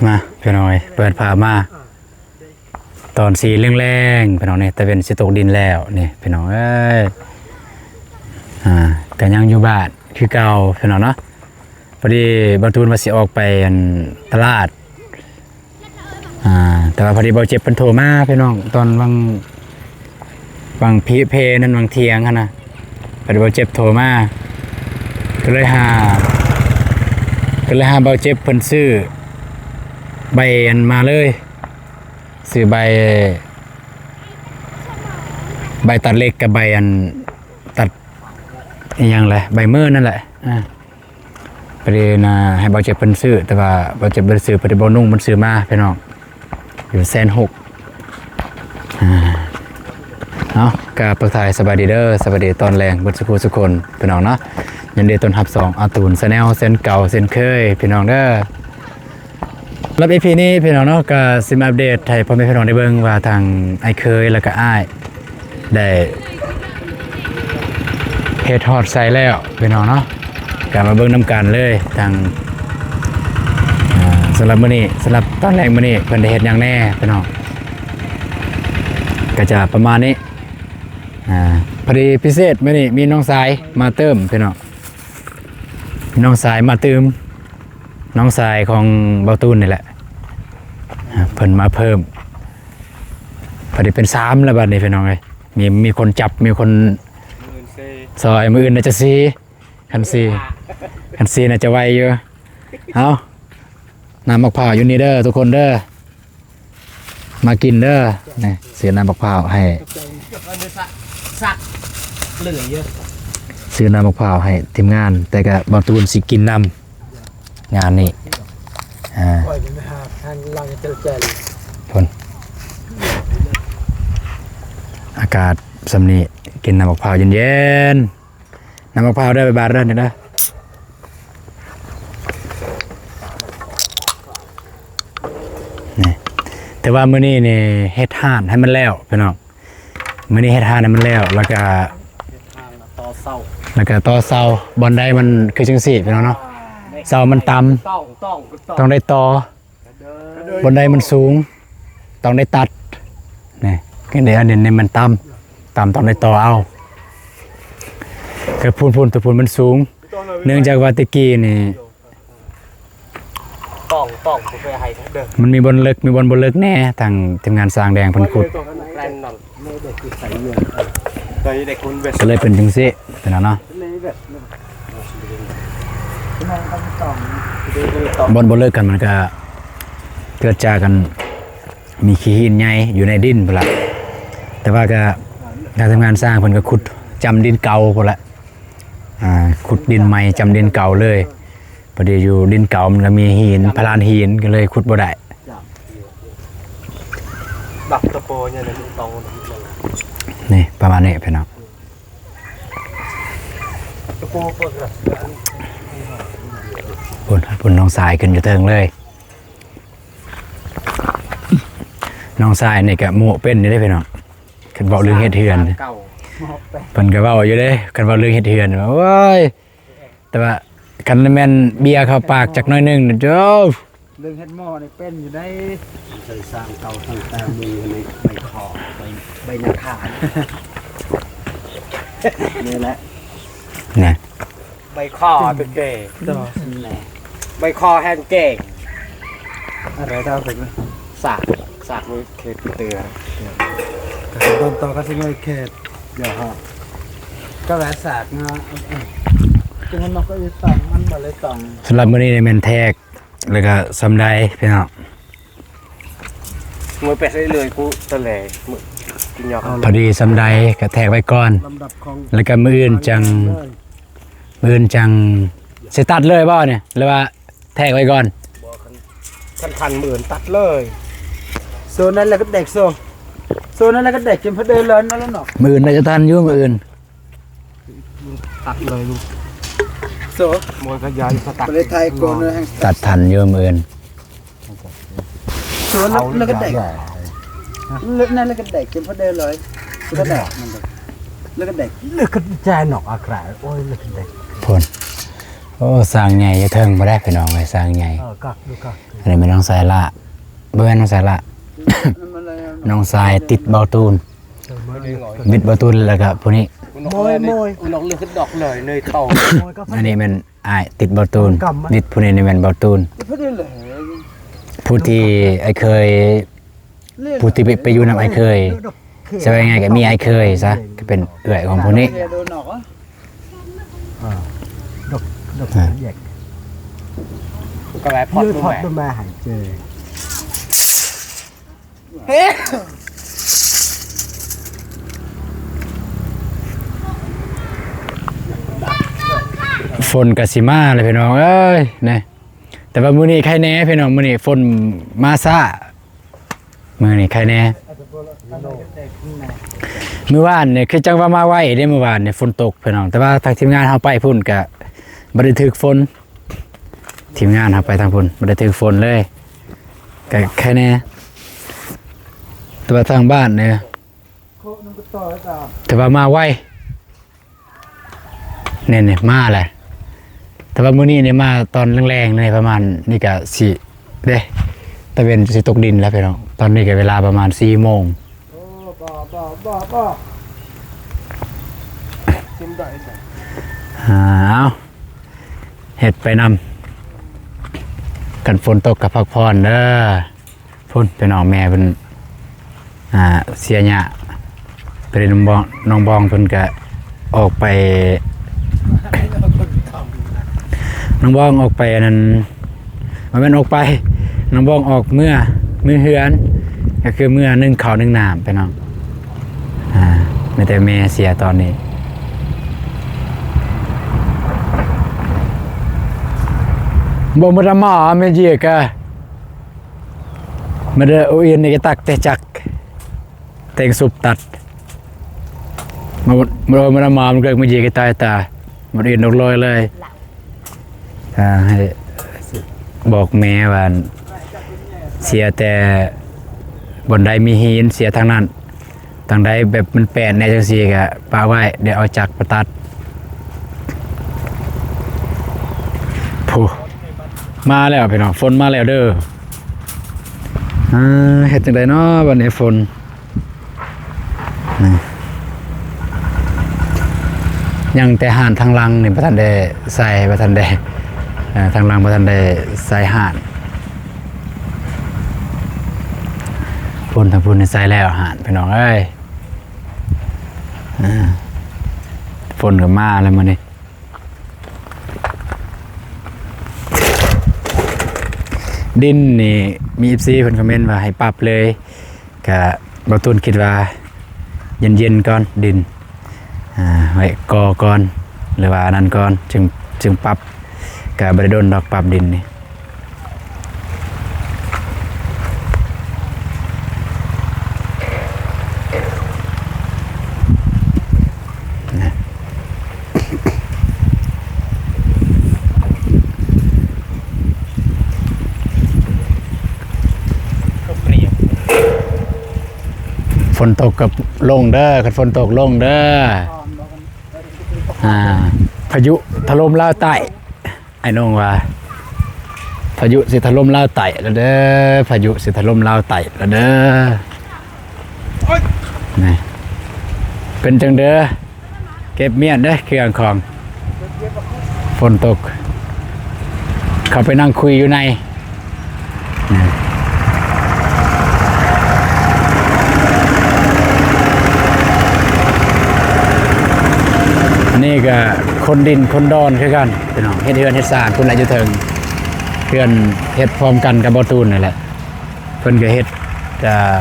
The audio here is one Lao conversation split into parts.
ມາພີ່ນ້ອງເອີຍ ເປີດພາບມາຕອນສີແລງໆ ພີ່ນ້ອງນີ້ ຕາເວັນຊິຕົກດິນແລ້ວນີ້ພີ່ນ້ອງເອີຍ. ອ່າ ກໍຍັງຢູ່ບ້ານຄືເກົ່າພີ່ນ້ອງເນາະ. ພໍດີບ່າວຕູນວ່າຊິອອກໄປ ອັນ ຕະຫຼາດ ອ່າ ແຕ່ວ່າພໍດີບ່າວເຈັບເພິ່ນໂທມາພີ່ນ້ອງ ຕອນຫວ່າງ ຫວ່າງພີເພນັ້ນ ຫວ່າງທ່ຽງຫັ້ນນະ. ພໍດີບ່າວເຈັບໂທມາ ກໍເລີຍຫາ ກໍເລີຍຫາບ່າວເຈັບເພິ່ນຊື້ໃບອັນມາເລີຍ ຊື້ໃບ ໃບຕັດເຫຼັກກັບໃບອັນຕັດອີ່ຫຍັງແຫຼະ ໃບເມີນນັ້ນແຫຼະ. ອ່າ ພໍດີນະ ໃຫ້ບ່າວເຈັບເພິ່ນຊື້ ແຕ່ວ່າບ່າວເຈັບບໍ່ໄດ້ຊື້ ພໍດີບ່າວນຸ່ງເພິ່ນຊື້ມາພີ່ນ້ອງ ຢູ່ແສນຫົກ. ອ່າ ເອົາ ກໍທັກທາຍສະບາຍດີເດີ ສະບາຍດີຕອນແລງເບິດສູ່ຜູ້ສູ່ຄົນພີ່ນ້ອງເນາະ. ຍິນດີຕ້ອນຮັບຊ່ອງອາຕູນແຊນແນວ ເຊັ່ນເກົ່າເຊັ່ນເຄີຍພີ່ນ້ອງເດີ. ສຳລັບອີພີນີ້ພີ່ນ້ອງເນາະ ກໍຊິມາອັບເດດໃຫ້ພໍ່ແມ່ພີ່ນ້ອງໄດ້ເບິ່ງວ່າທາງອ້າຍເຄີຍ ແລ້ວກໍອ້າຍ ໄດ້ເຮັດຮອດໃສແລ້ວພີ່ນ້ອງເນາະ. ກໍມາເບິ່ງນຳກັນເລີຍ ທາງ ອ່າ ສຳລັບມື້ນີ້ ສຳລັບຕອນແລກມື້ນີ້ ເພິ່ນໄດ້ເຮັດຫຍັງແດ່ພີ່ນ້ອງ. ກໍຈະປະມານນີ້ ອ່າ ພໍດີພິເສດມື້ນີ້ມີນ້ອງຊາຍມາເຕີມພີ່ນ້ອງ ນ້ອງຊາຍມາຕື່ມ ນ້ອງຊາຍຂອງບ່າວຕູນນີ້ແຫຼະ ອ່າ ເພິ່ນມາເພີ່ມ ພໍດີເປັນສາມແລ້ວບັດນີ້ພີ່ນ້ອງເອີຍ. ມີ ມີຄົນຈັບ ມີຄົນ ມື້ອື່ນສີ່ ຊອຍ ມື້ອື່ນໜ້າຈະສີ່ ຄັນສີ່ ຄັນສີ່ໜ້າຈະໄວຢູ່. ເອົາ ນ້ຳໝາກພ້າວຢູ່ນີ້ເດີທຸກຄົນເດີ ມາກິນເດີ. ນີ້ ຊື້ນ້ຳໝາກພ້າວໃຫ້ ຊື້ນ້ຳໝາກພ້າວໃຫ້ທີມງານ ແຕ່ກະບ່າວຕູນຊິກິນນຳງານນີ້. ອ່າ ພຸ້ນ ອາກາດຊ່ຳນີ້ ກິນນ້ຳໝາກພ້າວເຢັນໆ. ນ້ຳໝາກພ້າວເດີ ບາດເດີ ນີ້ເດີ ນີ້ ແຕ່ວ່າມື້ນີ້ນີ້ເຮັດຮ້ານໃຫ້ມັນແລ້ວພີ່ນ້ອງ ມື້ນີ້ເຮັດຮ້ານໃຫ້ມັນແລ້ວ ແລ້ວກະ ເຮັດຮ້ານແລ້ວຕໍ່ເສົາ ແລ້ວກະຕໍ່ເສົາ ບ່ອນໃດມັນຄືຈັ່ງຊີ້ພີ່ນ້ອງເນາະ ເສົາມັນຕ່ຳ ຕ້ອງ ຕ້ອງ ຕ້ອງ ຕ້ອງໄດ້ຕໍ່ ບ່ອນໃດມັນສູງຕ້ອງໄດ້ຕັດ ນີ້ ນີ້ ອັນນີ້ ນີ້ມັນຕ່ຳ ຕ່ຳຕ້ອງໄດ້ຕໍ່ເອົາ ແຕ່ພຸ້ນ ພຸ້ນ ແຕ່ພຸ້ນມັນສູງ ເນື່ອງຈາກວ່າແຕ່ກີ້ນີ້ ຕ້ອງ ຕ້ອງ ບໍ່ເຄີຍໃຫ້ເດີ ມັນມີບ່ອນເລິກ ມີບ່ອນບໍ່ເລິກແດ່ ທາງທີມງານຊ່າງແດງເພິ່ນຂຸດ ແກຣນນັ້ນ ກໍເລີຍເປັນຈັ່ງຊີ້ ເປັນເນາະ. ບ່ອນບໍ່ເລີກກັນມັນກະເກີດຈາກອັນມີຂີ້ຫີນໃຫຍ່ຢູ່ໃນດິນພຸ້ນລະ ແຕ່ວ່າກະທາງທີມງານຊ່າງເພິ່ນກະຂຸດຈຳດິນເກົ່າພຸ້ນລະ ອ່າ ຂຸດດິນໃໝ່ຈຳດິນເກົ່າເລີຍ ພໍດີຢູ່ດິນເກົ່າມັນກະມີຫີນ ພະລານຫີນ ກະເລີຍຂຸດບໍ່ໄດ້ ດັກຕະໂປ ນີ້ປະມານນີ້ພີ່ນ້ອງ. ພຸ້ນ ພຸ້ນນ້ອງຊາຍຂຶ້ນຢູ່ເທິງເລີຍ ນ້ອງຊາຍນີ້ກະໂມ້ເປັນຢູ່ເດ້ພີ່ນ້ອງ ຄັນເວົ້າເລື່ອງເຮັດເຮືອນ ເພິ່ນກະເວົ້າຢູ່ເດ້ ຄັນເວົ້າເລື່ອງເຮັດເຮືອນ ໂອ້ຍ ແຕ່ວ່າຄັນແມ່ນເບຍເຂົ້າປາກຈັກໜ້ອຍໜຶ່ງ ໂອ້ ເລື່ອງເຮັດໝໍ້ນີ້ເປັນຢູ່ໃດ໋ ໃສ່ສ້າງເຕົາຕັ້ງແຕ່ມີໃບ ໃບຂໍ ໃບ ໃບຍາຄາ ນີ້ແຫຼະ ນີ້ ໃບຂໍຕະເກ ໂດ ນີ້ ໃບຂໍແຮງເກງ ອະໄລເທົ່າກັນ ສາກ ສາກມືເຂດເຕືອ ຕອນຕໍ່ກັນຊິມືເຂດ ດຽວເຮົາ ກໍແລະສາກເນາະ ຈຶ່ງມັນນອກກໍອີຕອງ ມັນບໍ່ເລີຍຕອງ ສຳລັບມື້ນີ້ແມ່ນແທກ ແລ້ວກະຊ່ຳໃດພີ່ນ້ອງ ມື້ໄປເລື້ອຍໆ ກູຕະແຫຼມື້ກິນຍອກ ພໍດີຊ່ຳໃດກະແທກໄວ້ກ່ອນ ລຳດັບຂອງ ແລ້ວກະມື້ອື່ນຈັ່ງ ມື້ອື່ນຈັ່ງຊິຕັດເລີຍບໍ່ນີ້ ຫຼືວ່າແທກໄວ້ກ່ອນ ບໍ່ ຄັນ ຄັນທັນມື້ອື່ນຕັດເລີຍ ໂຊນັ້ນແຫຼະກໍແດກ ໂຊ ໂຊນັ້ນແຫຼະກໍແດກ ກິນພໍເດີເລີຍນັ້ນແຫຼະເນາະ ມື້ອື່ນໜ້າຈະທັນຢູ່ ມື້ອື່ນ ຕັດເລີຍລູກ ໂຊ ໂມຍຂະຫຍາຍສະຕັດ ປະເທດໄທໂກນ ຕັດທັນຢູ່ມື້ອື່ນ ໂຊ ແລ້ວກໍໄດ້ ແລ້ວນັ້ນແລ້ວກໍໄດ້ ກິນພໍໄດ້ເລີຍ ແລ້ວກໍໄດ້ ແລ້ວກໍໄດ້ ແລ້ວກໍຈ່າຍນອກອາກາດ ໂອ້ຍ ແລ້ວກໍໄດ້ ພຸ້ນ ໂອ້ ຊ່າງໃຫຍ່ຢູ່ເທິງພຸ້ນເດ້ພີ່ນ້ອງເອີຍ ຊ່າງໃຫຍ່. ເອີ ກັກຢູ່ ກັກ. ອັນນີ້ແມ່ນນ້ອງຊາຍລະ ບໍ່ແມ່ນນ້ອງຊາຍລະ ນ້ອງຊາຍຕິດເບົາຕູນ ເອີ ຕິດເບົາຕູນ ແລ້ວກະຜູ້ນີ້ ໂມຍ ໂມຍ ອັນນີ້ແມ່ນອ້າຍຕິດເບົາຕູນ ຕິດຜູ້ນີ້ນີ້ແມ່ນເບົາຕູນ ຜູ້ທີ່ອ້າຍເຄີຍ ຜູ້ທີ່ໄປ ໄປຢູ່ນຳອ້າຍເຄີຍ ສະເວົ້າງ່າຍໆ ກໍເມຍອ້າຍເຄີຍຊະ ກໍເປັນເອື້ອຍຂອງຜູ້ນີ້. ອ່າ ດົກ ດົກ ອ່າ ແຍກ ກໍໄດ້ພອດ ເຍ ມາ ພອດມາໃຫ້ເຈີ. ຝົນກໍຊິມາແລ້ວພີ່ນ້ອງເອີຍ ນີ້ ແຕ່ວ່າມື້ນີ້ໄຄແດ່ພີ່ນ້ອງ ມື້ນີ້ຝົນມາຊ້າ. ມື້ນີ້ໄຄແດ່ ມື້ວານນີ້ຄືຈັ່ງວ່າມາໄວເດ້ ມື້ວານນີ້ຝົນຕົກພີ່ນ້ອງ ແຕ່ວ່າທາງທີມງານເຮົາໄປພຸ້ນກະບໍ່ໄດ້ຖືກຝົນ ທີມງານເຮົາໄປທາງພຸ້ນບໍ່ໄດ້ຖືກຝົນເລີຍ ກະໄຄແດ່ ແຕ່ວ່າທາງບ້ານນີ້ ແຕ່ວ່າມາໄວ. ນີ້ໆ ມາແຫຼະ ແຕ່ວ່າມື້ນີ້ນີ້ມາຕອນແລງໆ ນີ້ປະມານນີ້ກະຊິເດ້ ຕາເວັນຊິຕົກດິນແລ້ວພີ່ນ້ອງ ຕອນນີ້ກະເວລາປະມານສີ່ໂມງ. ອ່າ ເອົາ ເຮັດໄປນຳ ຄັນຝົນຕົກກະພັກຜ່ອນເດີ. ພຸ້ນພີ່ນ້ອງ ແມ່ເພິ່ນ ອ່າ ເສຍຫຍ້າ ໄປເລີຍ ນ້ອງບອງ ນ້ອງບອງເພິ່ນກະອອກໄປ ນ້ອງບອງອອກໄປອັນນັ້ນ ບໍ່ແມ່ນອອກໄປ ນ້ອງບອງອອກເມືອ ເມືອເຮືອນ ກໍຄືເມືອໜຶ້ງເຂົ້າໜຶ້ງນ້ຳພີ່ນ້ອງ. ອ່າ ມີແຕ່ແມ່ເສຍຕອນນີ້ ບໍ່ໝົດອາໝໍແມ່ເຈກະ Mă dă o yên, e tac te ceac. Te sup tat. Mă, mă, mă, mă, mă, mă, mă, mă, mă, mă, mă, mă, ອ່າ ໃຫ້ບອກແມ່ວ່າ ເສຍແຕ່ບ່ອນໃດມີຫີນ ເສຍທາງນັ້ນ. ທາງໃດແບບມັນແປນແດ່ຈັ່ງຊີ້ກະປະໄວ້ ດຽວເອົາຈັກໄປຕັດ. ໂອ້ ມາແລ້ວພີ່ນ້ອງ ຝົນມາແລ້ວເດີ. ອ່າ ເຮັດຈັ່ງໃດເນາະບັດນີ້ຝົນ ນີ້ ຍັງແຕ່ຮ້ານທາງຫຼັງນີ້ບໍ່ທັນໄດ້ໃສ່ ບໍ່ທັນໄດ້ ເອີ ທາງຫຼັງບໍ່ທັນໄດ້ໃສ່ຮ້ານ. ພຸ້ນ ທາງພຸ້ນໃສ່ແລ້ວຮ້ານ ພີ່ນ້ອງເອີຍ. ອ່າ ຝົນກໍມາແລ້ວມື້ນີ້. ດິນນີ້ມີເອັຟຊີເພິ່ນຄອມເມັນວ່າໃຫ້ປັບເລີຍ ກະບໍ່ຕູນຄິດວ່າເຢັນໆ ກ່ອນດິນ ອ່າ ໄວ້ກໍ່ກ່ອນ ຫຼືວ່າອັນນັ້ນກ່ອນ ຈຶ່ງ ຈຶ່ງປັບ ກະບໍ່ໄດ້ດົນດອກປັບດິນນີ້. ຝົນຕົກກໍລົງເດີ ຄັນຝົນຕົກລົງເດີ. ອ່າ ພາຍຸຖະຫຼົ່ມລາວໃຕ້. ອ້າຍນ້ອງວ່າ ພາຍຸຊິຖະຫຼົ່ມລາວໃຕ້ແລ້ວເດີ ພາຍຸຊິຖະຫຼົ່ມລາວໃຕ້ແລ້ວເດີ. ນີ້ ເປັນຈັ່ງເດີ ເກັບມ້ຽນເດີ ເຄື່ອງຂອງ ຝົນຕົກ ເຂົ້າໄປນັ່ງຄຸຍຢູ່ໃນ. ອັນນີ້ກໍຄົນດິນຄົນດອນຄືກັນພີ່ນ້ອງ ເຮັດເຮືອນເຮັດຊານພຸ້ນແຫຼະຢູ່ເທິງ ເຮືອນເຮັດພ້ອມກັນກັບບໍ່ຕູນນີ້ແຫຼະ ເພິ່ນກໍເຮັດ ອ່າ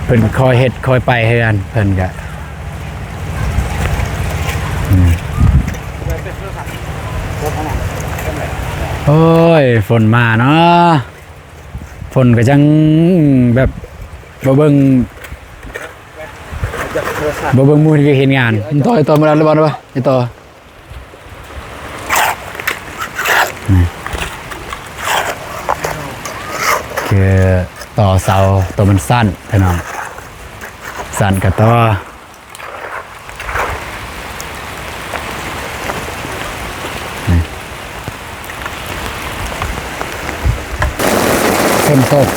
ເພິ່ນຄອຍເຮັດຄອຍໄປເຮືອນເພິ່ນກໍ ອືມ ໂອ້ຍ ຝົນມາເນາະ ຝົນກໍຈັ່ງແບບບໍ່ເບິ່ງ ບໍ່ເບິ່ງໝູ່ເຮັດວຽກເຮັດງານ. ຕໍ່ ຕໍ່ມາແລ້ວບໍ່ ບໍ່ ຕໍ່ ຄືຕໍ່ເສົາໂຕມັນສັ້ນພີ່ນ້ອງ ສັ້ນກໍຕໍ່. ຝົນຕົກ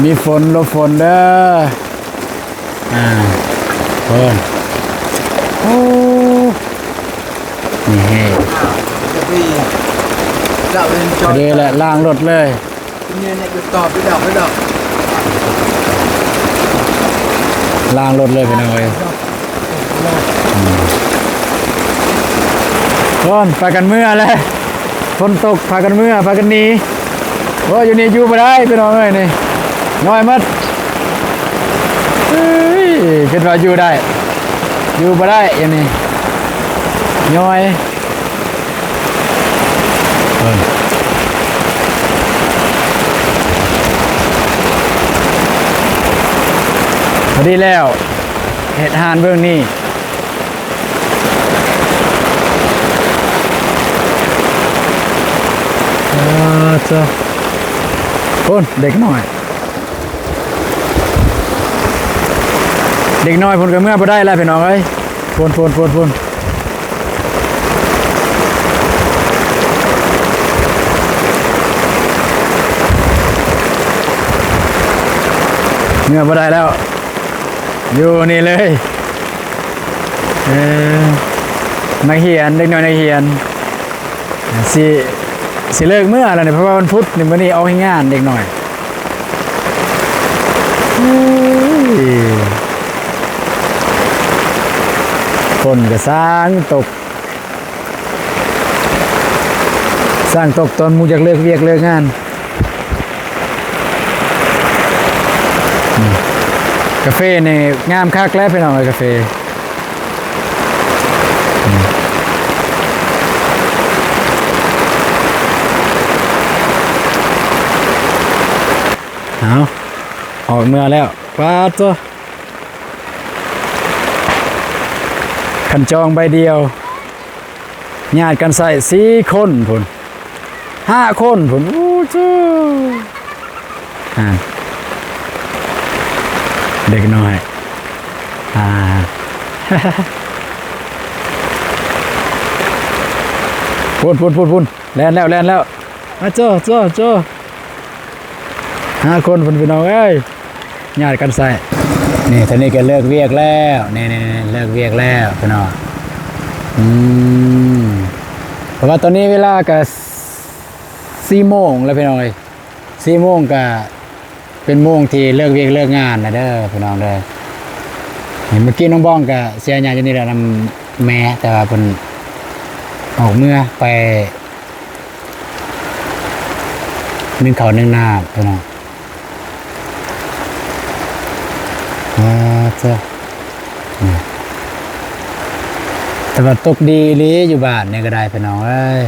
ມີຝົນ ຫຼົບຝົນເດີ. ອ່າ ເບິ່ງ ໂອ້ ນີ້ແຮງ ພໍດີແຫຼະ ລ້າງລົດເລີຍ. ລ້າງລົດເລີຍພີ່ນ້ອງເອີຍ. ອືມ ໂອ້ຍ ພາກັນເມືອແລ້ວ ຝົນຕົກ ພາກັນເມືອ ພາກັນໜີ. ໂອ້ຍ ຢູ່ນີ້ຢູ່ບໍ່ໄດ້ພີ່ນ້ອງເອີຍ ນີ້ຍ້ອຍໝົດ. ເອີຍ ຄິດວ່າຢູ່ໄດ້ ຢູ່ບໍ່ໄດ້ ອັນນີ້ຍ້ອຍ. ເບິ່ງ ພໍດີແລ້ວ ເຮັດຮ້ານເບິ່ງນີ້. ເອີ ເຈົ້າ ພຸ້ນ ເດັກນ້ອຍ ເດັກນ້ອຍພຸ້ນກໍເມືອບໍ່ໄດ້ແລ້ວພີ່ນ້ອງເອີຍ. ພຸ້ນ ພຸ້ນ ພຸ້ນ ພຸ້ນ ເມືອບໍ່ໄດ້ແລ້ວ ຢູ່ນີ້ເລີຍ. ເອີ ນັກຮຽນ ເດັກນ້ອຍນັກຮຽນ ຊິ ຊິເລີກເມືອແລ້ວນີ້ ເພາະວ່າວັນພຸດນີ້ ມື້ນີ້ອອກແຮງງານເດັກນ້ອຍ. ເອີຍ ຝົນກໍຊ່າງຕົກ ຊ່າງຕົກຕອນໝູ່ຢາກເລີກວຽກເລີກງານ. ອືມ ກາເຟນີ້ງາມຄັກແລ້ວພີ່ນ້ອງເອີຍ ກາເຟ. ອືມ ເອົາ ອອກເມືອແລ້ວ ປາດໂທ້ ຄັນຈອງໃບດຽວ ຍາດກັນໃຊ້ສີ່ຄົນພຸ້ນ ຫ້າຄົນພຸ້ນ. ໂອ້ ເຈົ້າ ອ່າ ເດັກນ້ອຍ ອ່າ ພຸ້ນ ພຸ້ນ ພຸ້ນ ພຸ້ນ ແລ່ນແລ້ວ ແລ່ນແລ້ວ. ອາ ໂຈ ໂຈ ໂຈ ຫ້າຄົນພຸ້ນພີ່ນ້ອງເອີຍ ຍາດກັນໃຊ້. ນີ້ ເທົ່ານີ້ກໍເລີກວຽກແລ້ວ ນີ້ ນີ້ ນີ້ ເລີກວຽກແລ້ວພີ່ນ້ອງ. ອືມ ເພາະວ່າຕອນນີ້ເວລາກໍສີ່ໂມງແລ້ວພີ່ນ້ອງເອີຍ ສີ່ໂມງກໍເປັນໂມງທີ່ເລີກວຽກເລີກງານແລ້ວເດີພີ່ນ້ອງເດີ. ນີ້ ເມື່ອກີ້ນ້ອງບອງກໍເສຍຫຍ້າຢູ່ນີ້ແຫຼະນຳແມ່ ແຕ່ວ່າເພິ່ນອອກເມືອໄປ ໜຶ້ງເຂົ້າໜຶ້ງນ້ຳພີ່ນ້ອງ. ອ່າ ເຈົ້າ ແຕ່ວ່າຕົກດີອີ່ຫຼີ ຢູ່ບ້ານນີ້ກໍໄດ້ພີ່ນ້ອງເອີຍ.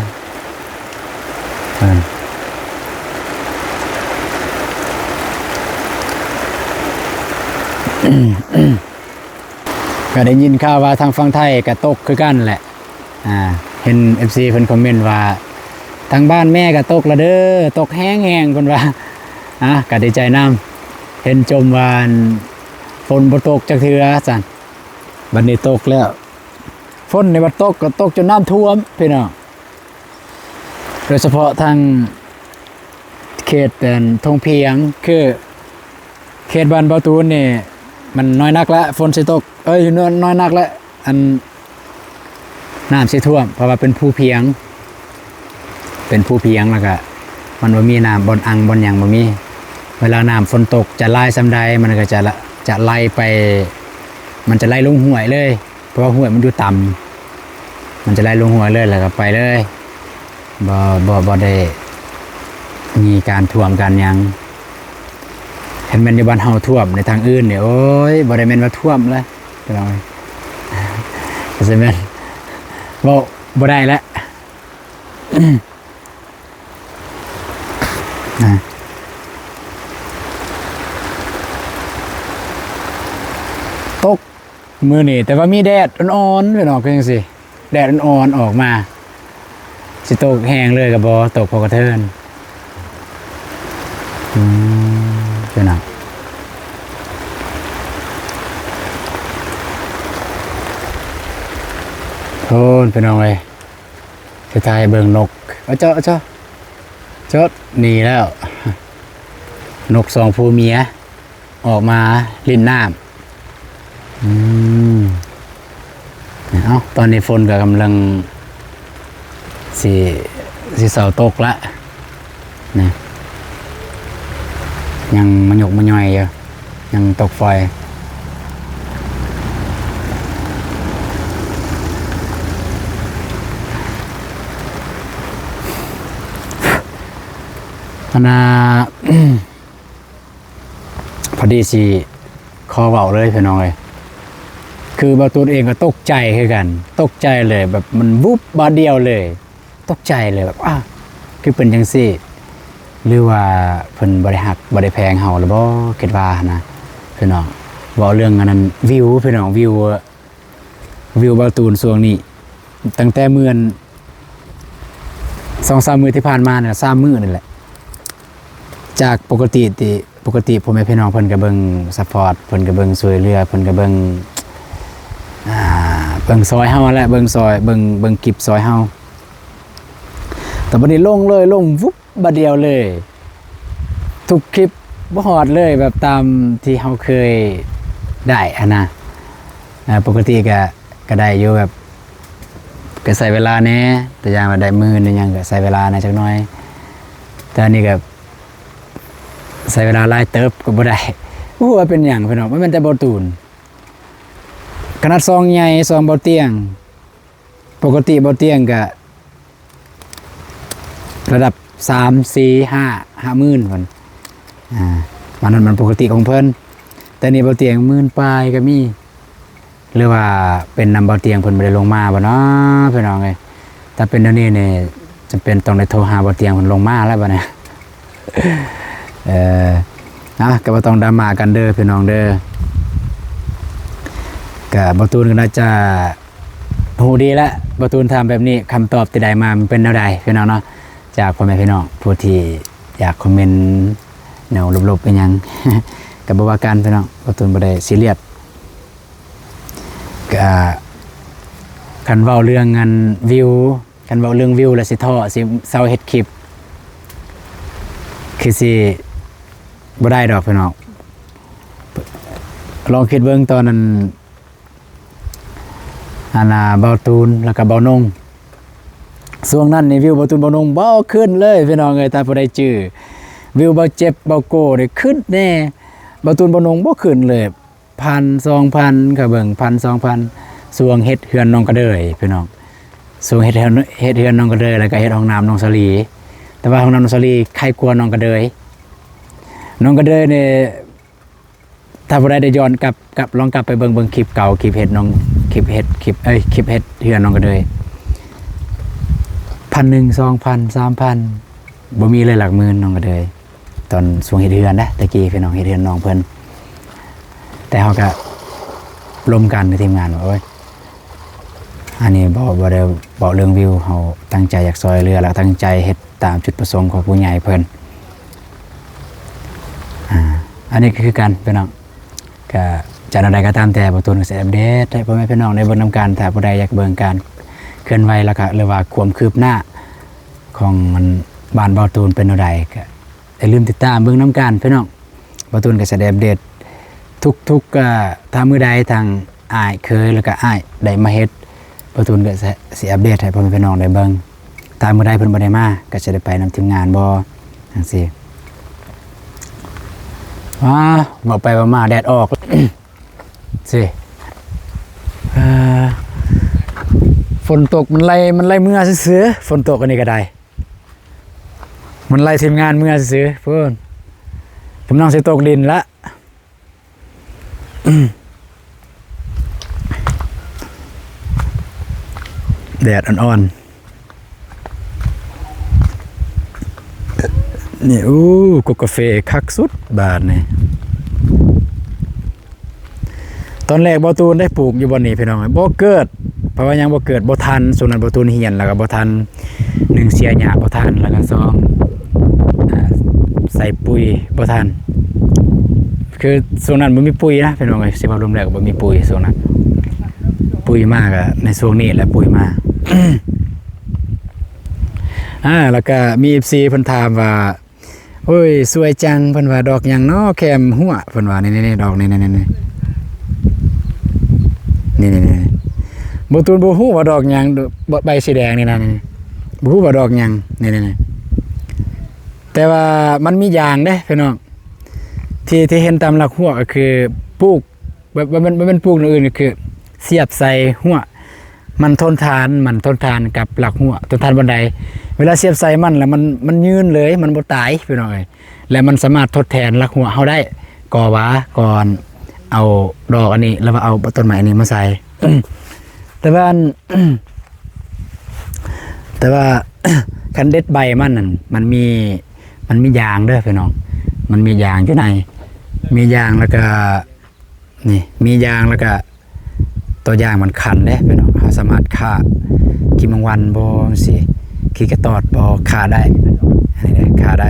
ກໍໄດ້ຍິນຂ່າວວ່າທາງຝັ່ງໄທກໍຕົກຄືກັນແຫຼະ. ອ່າ ເຫັນເອັຟຊີເພິ່ນຄອມເມັນວ່າ ທາງບ້ານແມ່ກໍຕົກລະເດີ ຕົກແຮງໆ ເພິ່ນວ່າ. ອ່າ ກໍດີໃຈນຳ ເຫັນຈົ່ມວ່າ ອັນ ຝົນບໍ່ຕົກຈັກເທື່ອຊັ້ນ ບັດນີ້ຕົກແລ້ວ. ຝົນນີ້ບັດຕົກ ກໍຕົກຈົນນ້ຳຖ້ວມພີ່ນ້ອງ ໂດຍສະເພາະທາງເຂດ ອັນ ທົ່ງພຽງ ຄື ເຂດບ້ານເບົາຕູນນີ້ມັນນ້ອຍໜັກແລ້ວ ຝົນຊິຕົກ ເອີຍ ນ້ອຍ ນ້ອຍໜັກແລ້ວ ອັນ ນ້ຳຊິຖ້ວມ ເພາະວ່າເປັນພູພຽງ ເປັນພູພຽງ ແລ້ວກະມັນບໍ່ມີນ້ຳ ບ່ອນອັ່ງບ່ອນຫຍັງບໍ່ມີ. ເວລານ້ຳຝົນຕົກຈະຫຼາຍສ່ຳໃດ ມັນກໍຈະ ຈະໄຫຼໄປ ມັນຈະໄຫຼລົງຫ້ວຍເລີຍ ເພາະວ່າຫ້ວຍມັນຢູ່ຕ່ຳ ມັນຈະໄຫຼລົງຫ້ວຍເລີຍ ແລ້ວກໍໄປເລີຍ ບໍ່ ບໍ່ ບໍ່ໄດ້ມີການຖ້ວມການຫຍັງ. ຄັນແມ່ນຢູ່ບ້ານເຮົາຖ້ວມໃນທາງອື່ນນີ້ ໂອ້ຍ ບໍ່ໄດ້ແມ່ນວ່າຖ້ວມເລີຍ ພີ່ນ້ອງເອີຍ ກໍຊິແມ່ນເວົ້າບໍ່ໄດ້ແຫຼະ. ອ່າ ຕົກມື້ນີ້ ແຕ່ວ່າມີແດດອ່ອນໆ ພີ່ນ້ອງ ຄືຈັ່ງຊີ້ ແດດອ່ອນໆ ອອກມາ ຊິຕົກແຮງເລີຍກໍບໍ່ ຕົກພໍກະເທີນ. ອືມ ພີ່ນ້ອງ ໂອ້ຍ ພີ່ນ້ອງເອີຍ ໄປຖ່າຍເບິ່ງນົກ ເອົາເຈາະ ເອົາເຈາະ ຈົດ ໜີແລ້ວ ນົກສອງຜົວເມຍອອກມາຫຼິ້ນນ້ຳ. ອືມ ເອົາ ຕອນນີ້ຝົນກໍກຳລັງຊິ ຊິເຊົາຕົກລະນະ ຍັງມະຍົກມະຍ່ອຍຢູ່ ຍັງຕົກຝອຍ. ອັນນ່າ ພໍດີຊິຂໍເວົ້າເລີຍພີ່ນ້ອງເອີຍ ຄືບ່າວຕູນເອງກໍຕົກໃຈຄືກັນ ຕົກໃຈເລີຍ ແບບມັນວຸບບາດດຽວເລີຍ ຕົກໃຈເລີຍ ແບບ ອ້າ ຄືເປັນຈັ່ງຊີ້ ຫຼືວ່າເພິ່ນບໍ່ໄດ້ຮັກບໍ່ໄດ້ແພງເຮົາຫຼືບໍ່ ຄິດວ່າຫັ້ນນະພີ່ນ້ອງ. ເວົ້າເລື່ອງອັນນັ້ນ ວິວພີ່ນ້ອງ ວິວ ວິວບ່າວຕູນຊ່ວງນີ້ ຕັ້ງແຕ່ມື້ ອັນ ສອງສາມມື້ທີ່ຜ່ານມານີ້ລະ ສາມມື້ນີ້ແຫຼະ ຈາກປົກກະຕິທີ່ ປົກກະຕິພໍ່ແມ່ພີ່ນ້ອງເພິ່ນກໍເບິ່ງຊັບພອດ ເພິ່ນກໍເບິ່ງຊ່ວຍເຫຼືອ ເພິ່ນກໍເບິ່ງ ອ່າ ເບິ່ງຊ່ອຍເຮົາຫັ້ນແຫຼະ ເບິ່ງຊ່ອຍ ເບິ່ງ ເບິ່ງຄລິບຊ່ອຍເຮົາ ແຕ່ບັດນີ້ລົງເລີຍ ລົງວຸບ ບາດດຽວເລີຍ ທຸກຄລິບບໍ່ຮອດເລີຍ ແບບຕາມທີ່ເຮົາເຄີຍໄດ້ຫັ້ນນະ. ເອີ ປົກກະຕິກະ ກະໄດ້ຢູ່ ແບບກະໃຊ້ເວລາແດ່ ຕົວຢ່າງວ່າໄດ້ໝື່ນອີ່ຫຍັງ ກະໃຊ້ເວລາແດ່ຈັກໜ້ອຍ ແຕ່ອັນນີ້ກະໃຊ້ເວລາຫຼາຍເຕີບກະບໍ່ໄດ້. ບໍ່ຮູ້ວ່າເປັນຫຍັງພີ່ນ້ອງ ມັນແມ່ນແຕ່ບ່າວຕູນ ຂະໜາດຊ່ອງໃຫຍ່ ຊ່ອງບ່າວຕຽງ ປົກກະຕິບ່າວຕຽງກະ ລະດັບສາມ ສີ່ ຫ້າ ຫ້າໝື່ນພຸ້ນ ອ່າ ມັນ ມັນປົກກະຕິຂອງເພິ່ນ ແຕ່ນີ້ບ່າວຕຽງໝື່ນປາຍກໍມີ ຫຼືວ່າເປັນນຳບ່າວຕຽງເພິ່ນບໍ່ໄດ້ລົງມາບໍ່ເນາະ ພີ່ນ້ອງເອີຍ. ຖ້າເປັນແນວນີ້ນີ້ ຈຳເປັນຕ້ອງໄດ້ໂທຫາບ່າວຕຽງເພິ່ນລົງມາແລ້ວບັດນີ້ ເອີ ອ່າ ກໍບໍ່ຕ້ອງດຣາມາກັນເດີພີ່ນ້ອງເດີ ກະບ່າວຕູນກໍໜ້າຈະ ຮູ້ດີແລ້ວ ບ່າວຕູນຖາມແບບນີ້ ຄຳຕອບທີ່ໄດ້ມາມັນເປັນແນວໃດພີ່ນ້ອງເນາະ. ຈາກພໍ່ແມ່ພີ່ນ້ອງຜູ້ທີ່ຢາກຄອມເມັນແນວລົບໆອີ່ຫຍັງ ກໍບໍ່ວ່າກັນພີ່ນ້ອງ ບ່າວຕູນບໍ່ໄດ້ຊີຣຽສ. ກໍຄັນເວົ້າເລື່ອງອັນວິວ ຄັນເວົ້າເລື່ອງວິວແລ້ວຊິທໍ້ ຊິເຊົາເຮັດຄລິບ ຄືຊິບໍ່ໄດ້ດອກພີ່ນ້ອງ. ລອງຄິດເບິ່ງຕອນນັ້ນ ອັນນ່າ ບ່າວຕູນ ແລ້ວກໍບ່າວນົງ ຊ່ວງນັ້ນນີ້ວິວບ່າວຕູນ ບ່າວນົງບໍ່ຂຶ້ນເລີຍພີ່ນ້ອງເອີຍ. ຖ້າຜູ້ໃດຈື່ ວິວບ່າວເຈັບ ບ່າວໂກ້ນີ້ຂຶ້ນແດ່ ບ່າວຕູນ ບ່າວນົງບໍ່ຂຶ້ນເລີຍ ພັນ ສອງພັນ ກໍເບິ່ງ ພັນ ສອງພັນ ຊ່ວງເຮັດເຮືອນນ້ອງກະເດີຍພີ່ນ້ອງ ຊ່ວງເຮັດເຮືອນ ເຮັດເຮືອນນ້ອງກະເດີຍ ແລ້ວກໍເຮັດຫ້ອງນ້ຳນ້ອງສາລີ ແຕ່ວ່າຫ້ອງນ້ຳນ້ອງສາລີໄຄກວ່ານ້ອງກະເດີຍ ນ້ອງກະເດີຍນີ້ ຖ້າຜູ້ໃດໄດ້ຍ້ອນກັບ ກັບ ລອງກັບໄປເບິ່ງ ເບິ່ງຄລິບເກົ່າ ຄລິບເຮັດນ້ອງ ຄລິບເຮັດ ຄລິບ ເອີຍ ຄລິບເຮັດເຮືອນນ້ອງກະເດີຍ ພັນໜຶ່ງ ສອງພັນ ສາມພັນ ບໍ່ມີເລີຍຫຼັກໝື່ນນ້ອງກະເດີຍ ຕອນຊ່ວງເຮັດເຮືອນເດ້ ແຕ່ກີ້ພີ່ນ້ອງ ເຮັດເຮືອນນ້ອງເພິ່ນ ແຕ່ເຮົາກະລົມກັນໃນທີມງານວ່າ ໂອ້ຍ ອັນນີ້ບໍ່ ບໍ່ໄດ້ເວົ້າເລື່ອງວິວ ເຮົາຕັ້ງໃຈຢາກຊ່ອຍເຫຼືອ ແລະ ຕັ້ງໃຈເຮັດຕາມຈຸດປະສົງຂອງຜູ້ໃຫຍ່ເພິ່ນ ອ່າ ອັນນີ້ກໍຄືກັນພີ່ນ້ອງ ກະຈະແນວໃດກໍຕາມແຕ່ ບ່າວຕູນກໍຊິອັບເດດໃຫ້ພໍ່ແມ່ພີ່ນ້ອງໄດ້ເບິ່ງນຳກັນ. ຖ້າຜູ້ໃດຢາກເບິ່ງການເຄື່ອນໄຫວ ແລ້ວກະ ຫຼືວ່າຄວາມຄືບໜ້າຂອງອັນ ບ້ານບ່າວຕູນເປັນແນວໃດ ກະຢ່າລືມຕິດຕາມເບິ່ງນຳກັນພີ່ນ້ອງ. ບ່າວຕູນກໍຊິໄດ້ອັບເດດທຸກໆ ເອີ ຖ້າມື້ໃດທາງອ້າຍເຂີຍ ແລ້ວກໍອ້າຍໄດ້ມາເຮັດ ບ່າວຕູນກໍຊິ ຊິອັບເດດໃຫ້ພໍ່ແມ່ພີ່ນ້ອງໄດ້ເບິ່ງ. ຖ້າມື້ໃດເພິ່ນບໍ່ໄດ້ມາ ກໍຊິໄດ້ໄປນຳທີມງານບໍ່ ຈັ່ງຊີ້. ວ້າ ເວົ້າໄປເວົ້າມາແດດອອກ ຊິ ເອີ ຝົນຕົກມັນໄລ່ ມັນໄລ່ເມືອຊື່ໆ ຝົນຕົກອັນນີ້ກໍໄດ້ ມັນໄລ່ທີມງານເມືອຊື່ໆ ພຸ້ນ ກຳລັງຊິຕົກດິນລະ. ແດດອ່ອນໆ ນີ້ ໂອ້ ກົກກາເຟຄັກສຸດບາດນີ້. ຕອນແລກບ່າວຕູນໄດ້ປູກຢູ່ບ່ອນນີ້ພີ່ນ້ອງ ບໍ່ເກີດ ເພາະວ່າຍັງບໍ່ເກີດ ບໍ່ທັນ ຊ່ວງນັ້ນບ່າວຕູນຮຽນ ແລ້ວກໍບໍ່ທັນ ໜຶ່ງ ເສຍຫຍ້າບໍ່ທັນ ແລ້ວກໍ ສອງ ອ່າ ໃສ່ປຸ໋ຍບໍ່ທັນ ຄືຊ່ວງນັ້ນບໍ່ມີປຸ໋ຍນະພີ່ນ້ອງເອີຍ ຊິເວົ້າລວມແລ້ວກໍບໍ່ມີປຸ໋ຍຊ່ວງນັ້ນ ປຸ໋ຍມາກໍໃນຊ່ວງນີ້ແຫຼະ ປຸ໋ຍມາ. ອ່າ ແລ້ວກໍມີເອັຟຊີເພິ່ນຖາມວ່າ ໂອ້ຍ ສວຍຈັງ ເພິ່ນວ່າດອກຫຍັງເນາະ ແຄມຮົ້ວ ເພິ່ນວ່າ ນີ້ໆໆ ດອກນີ້ໆໆ ນີ້ໆໆ ບໍ່ ຕູນບໍ່ຮູ້ວ່າດອກຫຍັງ ໃບສີແດງນີ້ນະ ນີ້ ບໍ່ຮູ້ວ່າດອກຫຍັງ ນີ້ໆໆ ແຕ່ວ່າມັນມີຢາງເດ້ພີ່ນ້ອງ ທີ່ ທີ່ເຫັນຕາມຫຼັກຮົ້ວກໍຄືປູກ ແບບ ບໍ່ແມ່ນ ບໍ່ແມ່ນປູກແນວອື່ນ ກໍຄືສຽບໃສ່ຮົ້ວ ມັນທົນທານ ມັນທົນທານກັບຫຼັກຮົ້ວ ທົນທານບ່ອນໃດ ເວລາສຽບໃສ່ມັນແລ້ວ ມັນ ມັນຍືນເລີຍ ມັນບໍ່ຕາຍພີ່ນ້ອງເອີຍ ແລະ ມັນສາມາດທົດແທນຫຼັກຮົ້ວເຮົາໄດ້ ກໍວ່າ ກ່ອນເອົາດອກອັນນີ້ ຫຼືວ່າເອົາຕົ້ນໄມ້ອັນນີ້ມາໃສ່ ແຕ່ວ່າອັນ ແຕ່ວ່າ ຄັນເດັດໃບມັນນັ້ນ ມັນມີ ມັນມີຢາງເດີພີ່ນ້ອງ ມັນມີຢາງຢູ່ໃນ ມີຢາງ ແລ້ວກໍ ນີ້ ມີຢາງ ແລ້ວກະຕົວຢ່າງມັນຄັນເດ້ພີ່ນ້ອງ ເຮົາສາມາດຂ້າຂີ້ແມງວັນບໍ່ ຈັ່ງຊີ້ ຂີ້ກະຕອດບໍ່ ຂ້າໄດ້ ອັນນີ້ເດ້ ຂ້າໄດ້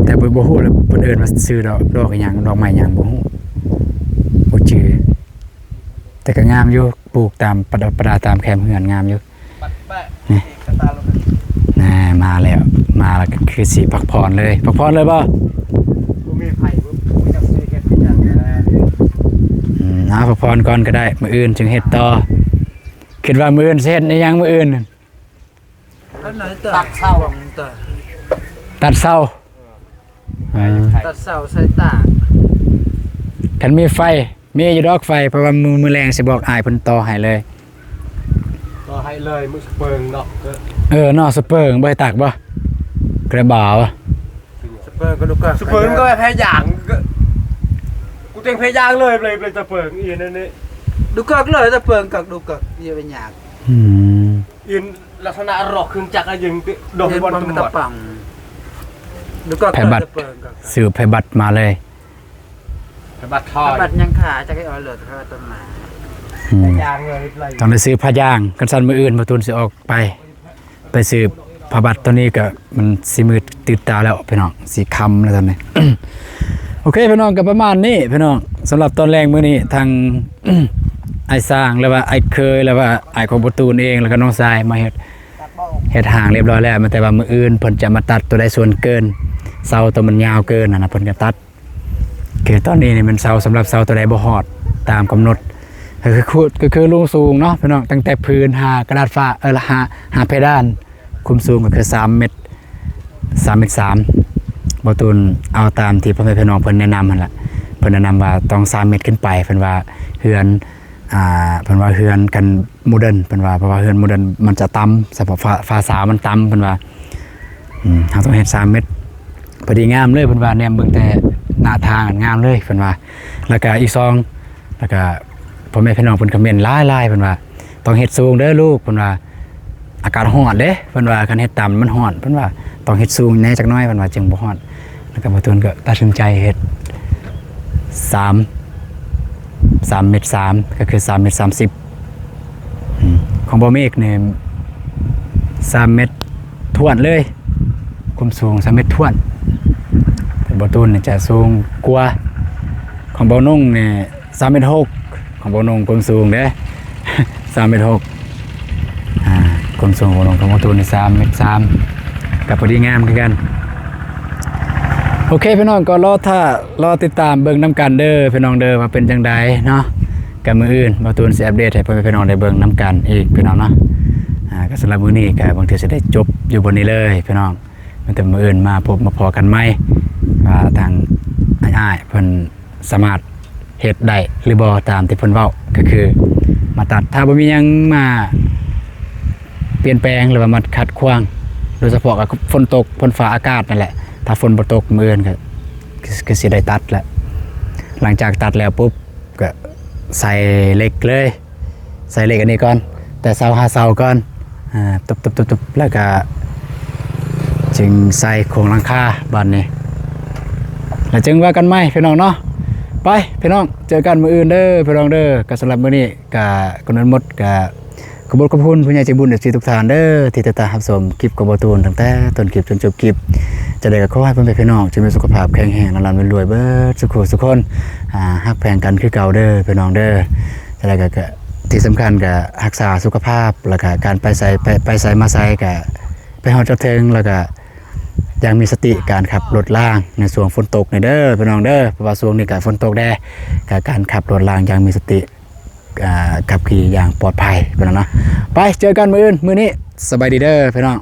ແຕ່ບໍ່ ບໍ່ຮູ້ລະເພິ່ນເອີ້ນວ່າຊື່ດອກ ດອກອີ່ຫຍັງ ດອກໄມ້ຫຍັງບໍ່ຮູ້ ບໍ່ຈື່ ແຕ່ກໍງາມຢູ່ ປູກຕາມປະດັບປະດາຕາມແຄມເຮືອນງາມຢູ່. ນີ້ ແນ່ ມາແລ້ວ ມາແລ້ວກໍຄືຊິພັກຜ່ອນເລີຍ ພັກຜ່ອນເລີຍບໍ່? ບໍ່ມີໃຜ ບໍ່ ບໍ່ຈັກຊິເຮັດເປັນຫຍັງນະ ອືມ ເອົາ ພັກຜ່ອນກ່ອນກໍໄດ້ ມື້ອື່ນຈຶ່ງເຮັດຕໍ່ ຄິດວ່າມື້ອື່ນຊິເຮັດອີ່ຫຍັງມື້ອື່ນ? ຕັດເສົາ ຕັດເສົາ ເອີ ຕັດເສົາໃສ່ຕາກ ຄັນມີໄຟ ມີຢູ່ດອກໄຟ ເພາະວ່າມື້ ມື້ແລງຊິບອກອ້າຍເພິ່ນຕໍ່ໃຫ້ເລີຍ ຕໍ່ໃຫ້ເລີຍ ມື້ສະເປິງເນາະ ເອີ ເນາະ ສະເປິງ ບໍ່ໃຫ້ຕັກບໍ່? ກະບາວ ສະເປິງກໍລູກກະ ສະເປິງກໍແພ້ຢາງ ກູເຕັງແພ້ຢາງເລີຍ ເລີຍ ເລີຍສະເປິງອີ່ນັ້ນນີ້ ດູກອກເລີຍ ສະເປິງກັບດູກອກ ຢ່າໄປຍາກ ອືມ ອີ່ ລັກສະນະລອກເຄື່ອງຈັກ ອາ ຍັງດອກ ເຫັນ ບໍ່ ບໍ່ ຕະປອງ ແພບັດ ຊື້ແພບັດມາເລີຍ ແພບັດທອຍ ແພບັດຍັງຂາ ຈັກໄດ້ເອົາເລີຍ ແພບັດຕົ້ນມາ ອືມ ຕ້ອງໄດ້ຊື້ຜ້າຢາງ ຄັນຊັ້ນມື້ອື່ນບ່າວຕູນຊິອອກໄປ ໄປຊື້ຜ້າບັດ ຕອນນີ້ກໍມັນຊິມືດຕື່ນຕາແລ້ວພີ່ນ້ອງ ຊິຄ່ຳແລ້ວຕອນນີ້ ໂອເຄພີ່ນ້ອງ ກໍປະມານນີ້ພີ່ນ້ອງ ສຳລັບຕອນແລງມື້ນີ້ ທາງ ອ້າຍຊ່າງ ຫຼືວ່າອ້າຍເຄີຍ ຫຼືວ່າອ້າຍຂອງບ່າວຕູນເອງ ແລ້ວກໍນ້ອງຊາຍມາເຮັດ ເຮັດຮ່າງລຽບຮ້ອຍແລ້ວ ແຕ່ວ່າມື້ອື່ນເພິ່ນຈະມາຕັດຕົວໃດສ່ວນເກີນ ເສົາຕົວມັນຍາວເກີນຫັ້ນນະ ເພິ່ນກໍຕັດ ຄືຕອນນີ້ນີ້ແມ່ນເສົາ ສຳລັບເສົາຕົວໃດບໍ່ຮອດຕາມກຳນົດ ກໍຄື ກໍຄືລວງສູງເນາະພີ່ນ້ອງ ຕັ້ງແຕ່ພື້ນຫາກະດາດຟ້າ ເອີ ຫາ ຫາເພດານ ຄວາມສູງກໍຄືສາມເມັດ ສາມເມັດສາມ ບ່າວຕູນເອົາຕາມທີ່ພໍ່ແມ່ພີ່ນ້ອງເພິ່ນແນະນຳຫັ້ນລະ ເພິ່ນແນະນຳວ່າຕ້ອງສາມເມັດຂຶ້ນໄປ ເພິ່ນວ່າເຮືອນ ອ່າ ເພິ່ນວ່າເຮືອນຄັນໂມເດີນ ເພິ່ນວ່າ ເພາະວ່າເຮືອນໂມເດີນມັນຈະຕ່ຳ ສະເພາະຝາ ຝາສາວມັນຕ່ຳ ເພິ່ນວ່າ ອືມ ເຮົາຕ້ອງເຮັດສາມເມັດ ພໍດີງາມເລີຍ ເພິ່ນວ່າ ແນມເບິ່ງແຕ່ໜ້າທາງງາມເລີຍ ເພິ່ນວ່າ ແລ້ວກະອີກສອງ ແລ້ວກະພໍ່ແມ່ພີ່ນ້ອງເພິ່ນຄອມເມັນຫຼາຍໆ ເພິ່ນວ່າ ຕ້ອງເຮັດສູງເດີລູກ ເພິ່ນວ່າ ອາກາດຮ້ອນເດ້ ເພິ່ນວ່າ ຄັນເຮັດຕ່ຳມັນຮ້ອນ ເພິ່ນວ່າ ຕ້ອງເຮັດສູງແດ່ຈັກໜ້ອຍ ເພິ່ນວ່າ ຈຶ່ງບໍ່ຮ້ອນ ແລ້ວກໍບ່າວຕູນກໍຕັດສິນໃຈເຮັດສາມ ສາມເມັດສາມ ກໍຄືສາມເມັດສາມສິບ ອືມ ຂອງບ່າວເມກນີ້ສາມເມັດຖ້ວນເລີຍ ຄວາມສູງສາມເມັດຖ້ວນ ແຕ່ບ່າວຕູນນີ້ຈະສູງກວ່າ ຂອງບ່າວນົງນີ້ສາມເມັດຫົກ ຂອງບ່າວນົງຄວາມສູງເດ້ ສາມເມັດຫົກ ອ່າ ຄວາມສູງຂອງບ່າວນົງ ຂອງບ່າວຕູນນີ້ສາມເມັດສາມ ກໍພໍດີງາມຄືກັນ ໂອເຄພີ່ນ້ອງ ກໍລໍຖ້າ ລໍຕິດຕາມເບິ່ງນຳກັນເດີພີ່ນ້ອງເດີ ວ່າເປັນຈັ່ງໃດເນາະ ກໍມື້ອື່ນບ່າວຕູນຊິອັບເດດໃຫ້ພໍ່ແມ່ພີ່ນ້ອງໄດ້ເບິ່ງນຳກັນອີກພີ່ນ້ອງເນາະ ອ່າ ກໍສຳລັບມື້ນີ້ກໍບາງເທື່ອຊິໄດ້ຈົບຢູ່ບ່ອນນີ້ເລີຍພີ່ນ້ອງ ແຕ່ມື້ອື່ນມາພົບມາພໍ້ກັນໃໝ່ ວ່າທາງອ້າຍໆເພິ່ນສາມາດເຮັດໄດ້ຫຼືບໍ່ຕາມທີ່ເພິ່ນເວົ້າ ກໍຄືມາຕັດ ຖ້າບໍ່ມີຫຍັງມາປ່ຽນແປງ ຫຼືວ່າມາຂັດຂວາງ ໂດຍສະເພາະກໍຝົນຕົກ ຝົນຟ້າອາກາດນັ້ນແຫຼະ ຖ້າຝົນບໍ່ຕົກມື້ອື່ນກໍ ກໍ ກໍຊິໄດ້ຕັດແຫຼະ ຫຼັງຈາກຕັດແລ້ວປຸບ ກໍໃສ່ເຫຼັກເລີຍ ໃສ່ເຫຼັກອັນນີ້ກ່ອນ ແຕ່ເສົາຫາເສົາກ່ອນ ອ່າ ຕຸບໆໆໆ ແລ້ວກະຈຶ່ງໃສ່ໂຄງຫຼັງຄາບາດນີ້ ແລ້ວຈຶ່ງວ່າກັນໃໝ່ພີ່ນ້ອງເນາະ ໄປພີ່ນ້ອງ ເຈີກັນມື້ອື່ນເດີພີ່ນ້ອງເດີ ກໍສຳລັບມື້ນີ້ກະກຳນົດໝົດ ກະຂອບຄຸນຂອບຄຸນຜູ້ໃຫຍ່ໃຈບຸນ ເອັຟຊີ ທຸກທ່ານເດີ ທີ່ຕິດຕາມຮັບຊົມຄລິບຂອງບ່າວຕູນຕັ້ງແຕ່ຕົ້ນຄລິບຈົນຈົບຄລິບ ຈັ່ງໃດກໍຂໍໃຫ້ພໍ່ແມ່ພີ່ນ້ອງຈົ່ງມີສຸຂະພາບແຂງແຮງ ລຳໆລວຍໆເບິດສູ່ຜູ້ສູ່ຄົນ ອ່າ ຮັກແພງກັນຄືເກົ່າເດີພີ່ນ້ອງເດີ ຈັ່ງໃດກໍ ກໍທີ່ສຳຄັນກໍຮັກສາສຸຂະພາບ ແລ້ວກໍການໄປໃສ ໄປ ໄປໃສມາໃສກໍ ໄປຮອດຈອດເຖິງ ແລ້ວກະຢ່າງມີສະຕິການຂັບລົດລາງໃນຊ່ວງຝົນຕົກນີ້ເດີພີ່ນ້ອງເດີ ເພາະວ່າຊ່ວງນີ້ກະຝົນຕົກແດ່ ກະການຂັບລົດລາງຢ່າງມີສະຕິ ອ່າ ຂັບຂີ່ຢ່າງປອດໄພພີ່ນ້ອງເນາະ. ໄປເຈີກັນມື້ອື່ນ ມື້ນີ້ສະບາຍດີເດີພີ່ນ້ອງ.